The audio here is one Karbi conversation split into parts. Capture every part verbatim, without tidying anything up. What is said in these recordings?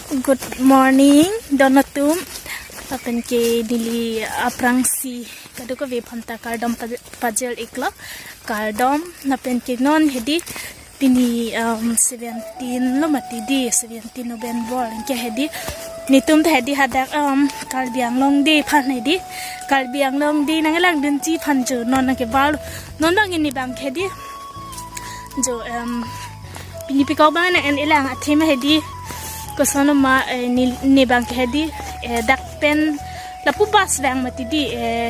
Good morning, don atum. Lapen ke neli aphrangsi kadokave aphanta kardom pa-, pajir iklo. Kardom, lapen ke non hedi pini, um, seventeen lo mati di, seventeen November. Anke hedi netum ta hedi hadak, um, Karbi Anglong Day aphan hedi. Karbi Anglong Day nanglangdunji aphan jo non nangkebar. Non bang ini bang hedi jo, em, pini pekok bang nang-en-e lang athema hedi. Kosonma, eh, ne, ne bang ke hedi, eh, dak pen lapu bus vang mati di, eh,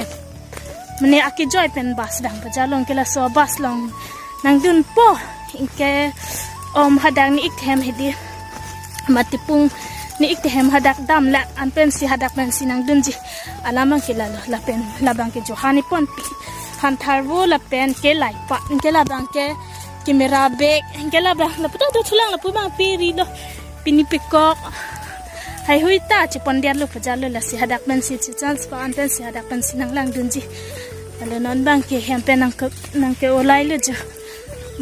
mane akejoi pen bus vang pajalo, anke laso bus along nangdunpo. Anke, om, hadak ne-ik ahem hedi, mati pung ne-ik ahem hadak damlak an pensi hadak pensi nangdunji alam abang ke lalo, lapen labang ke jo hani ponpi, han tharvo lapen ke laipa, anke labang ke camera bag, anke labang lapu ta thulang lapu bang peri lo. Pini pekok haihui ta chepondetlo pajalo, lasi hadak pensi chechance pa an pensi hadak pensi nanglangdunji. Lalo non bang ke hem pen nangke, nangke-olailo jo.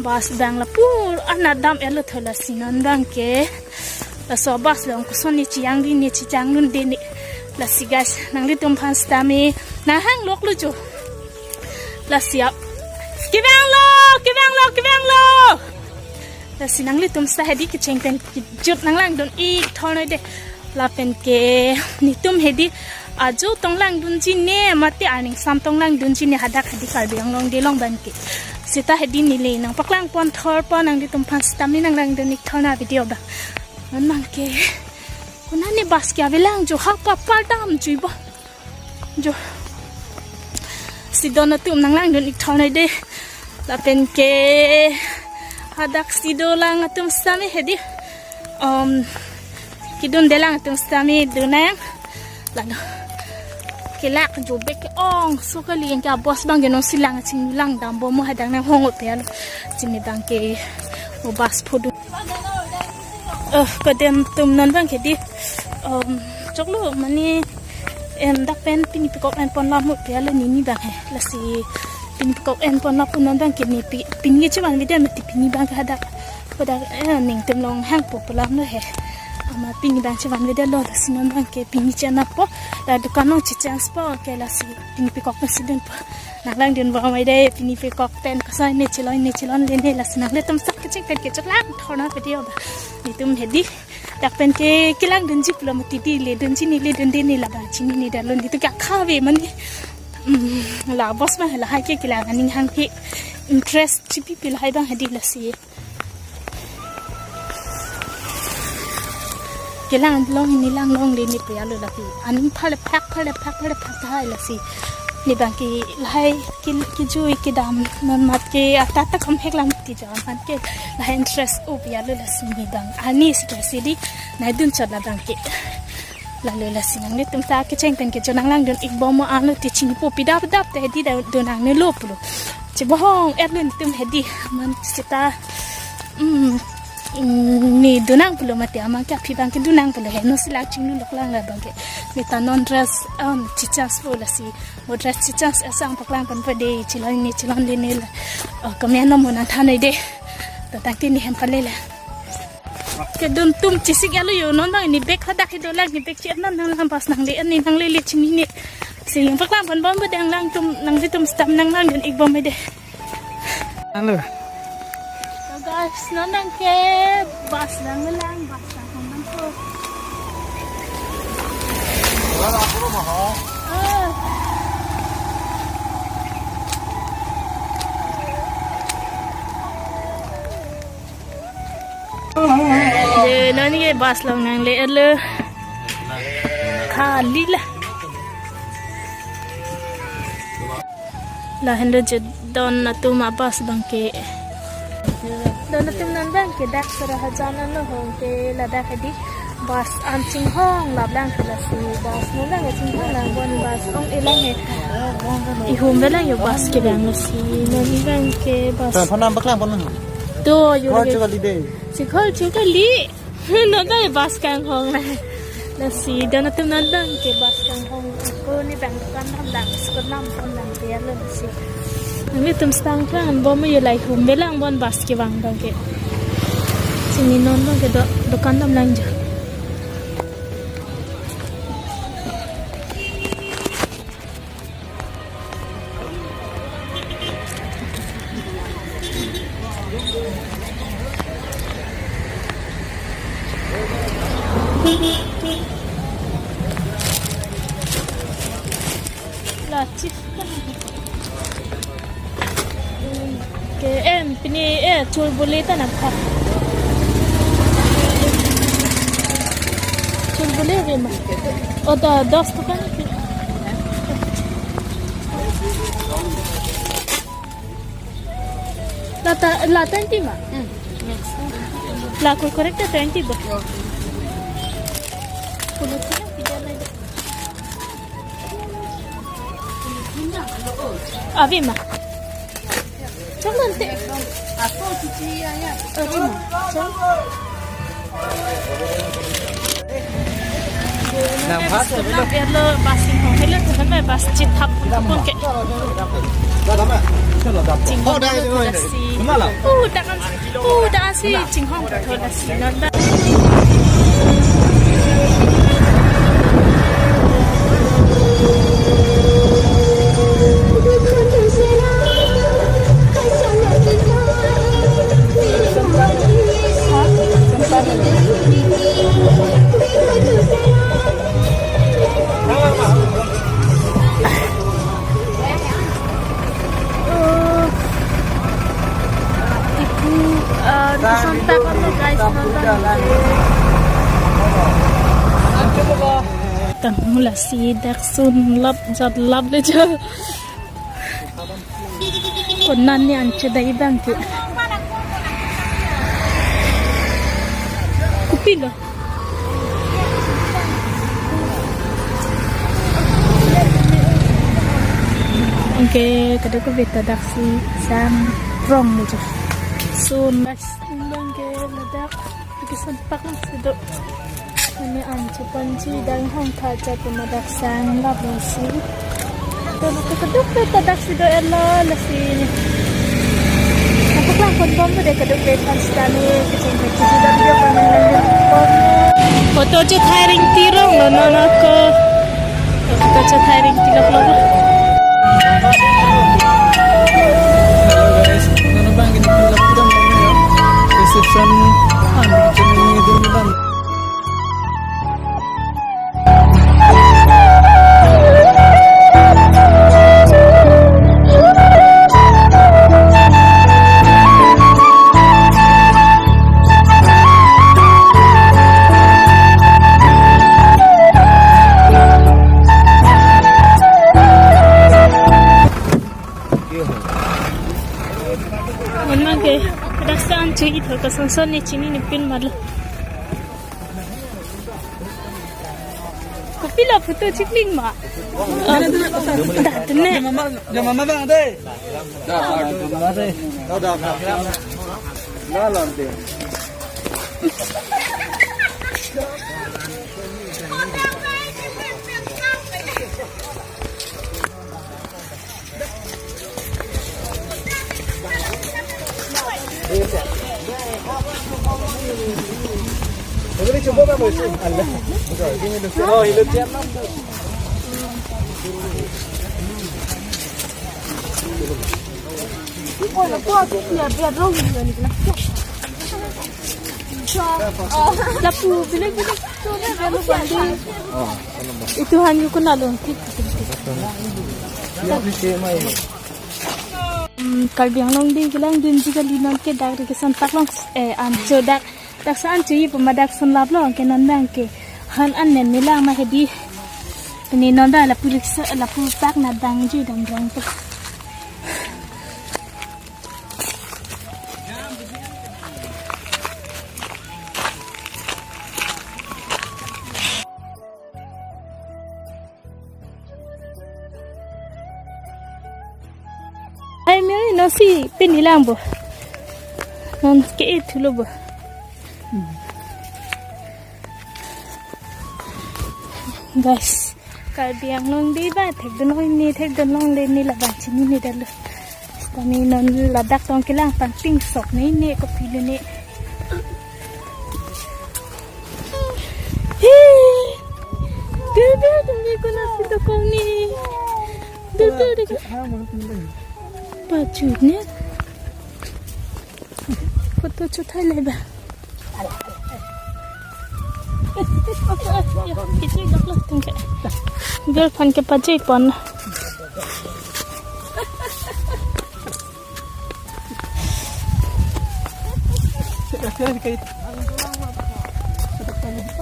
Bus bang lapu anat dam-etlo tho, lasi non bang ke laso bus along koson ne chejang di ne chejang dunde ne. Lasi guys, nanglitum aphan sitame nanghang loklo jo. Lasi ap. Kevanglo, kevanglo, kevanglo. Lasi nanglitum sita hedi kecheng pen kejut nanglangdun ik thornoi de. Lapen ke netum hedi ajo tong langdunji ne mate aning sam tong langdunji ne hadak hedi Karbi Anglong Day along bang ke. Sita hedi neli nangpaklang pon thorpo, nanglitum aphan sitame nanglangdun ik thornoi video bang. Non bang ke konane bus ke avelang jo, ha papar dam jui bo. Jo. Si don atum nanglangdun ik thornoi de. Lapen ke hadak si dolang atum sitame hedi. Om, kedundelang atum sitame dun nang. Lalo. Kelak jo bek ke-ong so kali, anke bus bang ke non silang chinglang dambom mo, hadak nanghong-o pe alo. Chini bang ke mo bus phodu. Oh, kodem atum non bang ke di, um, choklo mane, em, dak pen pini pekok en pon lamu pe alo nini bang he. Lasi pini pekok en pon lapu non bang ke ne pi-, pini chevan video mati pini bang ke hadak. Hadak, eh, ningtum long hangpo pu alam lo he. Amat pini bang chevan video lo, lasi non bang ke pini chenappo. La dukan along chechance po ke, lasi pini pekok pensi dunpo. Nanglangdun bom ai de, pini pekok pen koson ne chelon ne chelonle ne, lasi nanglitum sita kecheng pen kechoklang thornoi video bang. Netum hedi dak pen ke kelangdunji pulo mati di, ledunji ne ledunde ne labang chinine, dalon di tu kya khave mane. Hmm, la bus bang lahai ke kelang aning hanghe, interest chipipi lahai bang hedi, lasi kelang long ne lang longle ne pe alo lapi. Aning pharle phak, pharle phak, pharle phak tahai, lasi ne bang ke lahai ke, kejui kedam non mat ke ata ta kam hek lam ti jam aphan ke lahai interest-o pe alo, lasi ne bang ani stress di nangdun chot labang ke. Lalo lasi nanglitum ta kecheng pen kecho nanglangdun ik bom mo alo ti chinipo, pidap dap te hedi da dun nangne lo pulo. Chebohong-etlo netum hedi, amat sita, mm, mm, ne dun nang pulo mati, amat ke aphi bang ke dun nang pulo he, non sila chinglu lok lang labang ke. Ne ta non dress, um, chechance po, lasi mo dress chechance asang paklang ponpo de, chelon ne chelonle ne la. Oh, kami ano mo nangthanoi de. To tangte ne hem pale la. Kedun atum chesik alo jo, non bang ne bag hadak kedo lang, ne bag che-et non nang, nang bus nangle, ne nanglele chinine. Si paklang ponbom bo de, nanglangtum, nanglitum sitame nanglangdun ik bom ai de. Alo. So guys, non bang ke bus nanglang, bus nanghong nangpo. Ah. Je, non ke bus along nangle-etlo. Khali la. Lahenlo je don atum abus bang ke. Don atum non bang ke dak Sora Hajan ano hong ke ladak hedi. Bus an chinghong lap lang ke, lasi bus non bang ke chinghong lang, bon bus ong-e lang he. Ihum velang jo bus kevang, lasi non bang ke bus. Phone number lang phone number. To, jo. Call ke. Chokali de. Si call chokali. Non bang bus kanghong na. Lasi don atum non bang ke bus kanghong. Ako ne bang dukan dam lang, school dam pon lang dia lo si. Nanglitum sitang kan bom jo, lahai hum velang bon bus kevang bang ke. Chini non bang ke do, dukan dam lang jo. La chief. Ke em pini eh chulbuli ta nangkha. Chulbuli ave ma? O da dos taka ke. La ta, la twenty ma? Hmm. La kurkure ta twenty bo. Puluh tiga, tiga lagi. Ave ma? Choklo te. Ave ma? Chok. Nang bus, nang airlo bus inghong helo, thakan bus chithap pun ke. Chinghong helo, lasi. Puta kan si, puta si chinghong helo, lasi. Non ba. Oh. Ipu, ah, sontak alo guys, nonton. Tang mula si dak sun lap jat lap le jo. Konat ne an chedai abang ke. Kopilo. Anke kadokave ta daksi sang rong meja. So nice. Anke ladak. Kesan pak lang si do. Kami an cheponji dang hong tha cha pu ma dak sang lap lo si. To lo to kadokave ta daksi do elo lasi. Apaklang kon bom de kadokave fans tani kecheng kecheng video kon nang nang bom. Photo chethai ring tirong lo non ako. Photo chethai ring tilok lo. Hello guys, nana bang ini pula pula mau ya. Reception, ah, ini dulu bang. Mon abang ke, dak sang an chu-i thor kasonson ne chinine pin matlo. Kopilo photo chikling ma? Ah, dah, tene. Jama, jama bang deh. Dah, dah, dah. Dah, dah, dah. Lapu bilik bilik tu na biar lu bandi. Itu hanya kuna lungkit. Hmm, Karbi Anglong dei kelang dunji kali non ke dak ri kesan pak long, eh, an cho dak, dak sang an cho-i pu ma dak sun lap lo ke non abang ke han an nen nilang ma hedi. Ini non ba lapu riksa, lapu pak na dang ju dang rang tu. Ai me no si pini lang bo. Non ke-e thulo bo. Guys, Karbi Anglong dei ba thekdun long ne, thekdun longle ne, la bang chinine detlo. Kami non ladak tong kelang pangting sok ne, ne kopilo ne. Hi. Dur dur dur, kona si dokong ne. Dur dur dur. Pachut ne. Photo chethai le ba. Girlfriend ke pajui pon.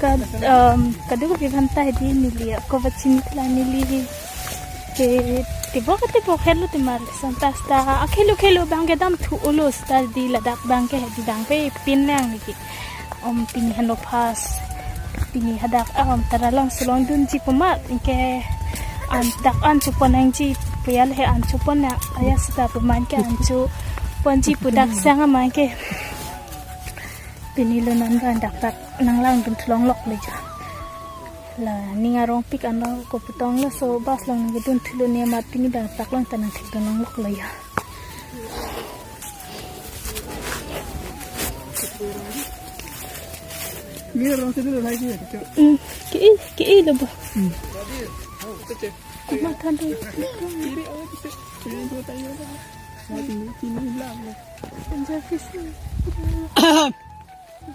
Kad, um, kadokave aphan ta hedi neli ako vachin kla neli ke tebok tebok helo te mar santa sta akhelo khelo abang ke dam thu ulo sta di ladak abang ke hedi abang ke pin nang neli. Om pini heno pas pini hadak arom Taralangso along dunji pu amat anke an dak an chupon nangji pu ya le an chupon na aya seta pu amat ke an chuponji pu dak sang amat ke pini lo non abang dak dak nanglang dun thu longlok le ja. La ning arongpik anlo ko putong laso bus along nangkedun thulo ne amat pini dak dak along ta nangthek dun longlok lo ya. Mira, no se lo hai ke. Hmm, ke ke lo ba. Hmm. Kuma than tu. Ini tu tayo na. Ini ini lam. Enjoy fishing.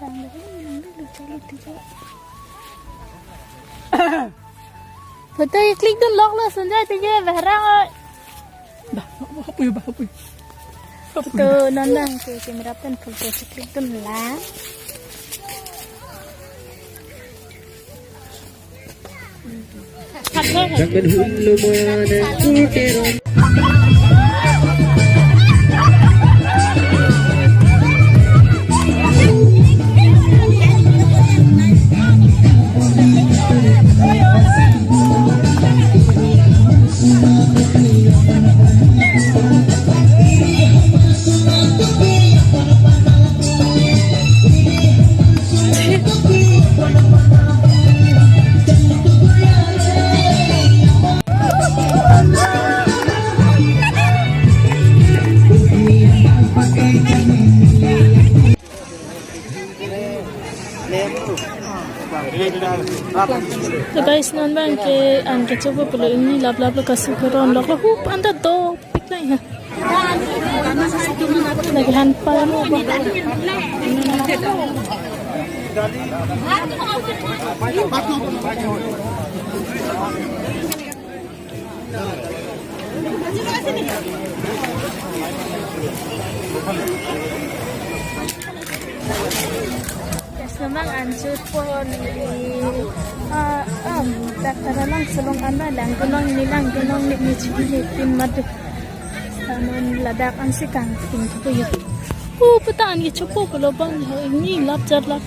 Bang, bang, bang, bang, bang, bang. Photo i click dun lok lo Sanjay tiji behrang oi. Bah, bah, bah, hapui, bah, hapui. Hapui. Photo non lang ke camera pen photo si click dun lang. Jangan hulu mana kuteron. So guys, non abang ke an kechopo pulo, ingni lap lap lo kasu keron lok lo hup anta do pik nai ha. Lagi han palo ba. Yes, memang anjut pon di, ah, um, dak Taralangso along an ba lang gunong ni lang gunong ni ni chini ni tin madu. Saman ladak an si kangting tu ya. Uh, petang an kechopo pulo abang ho, ingni lap jar lap.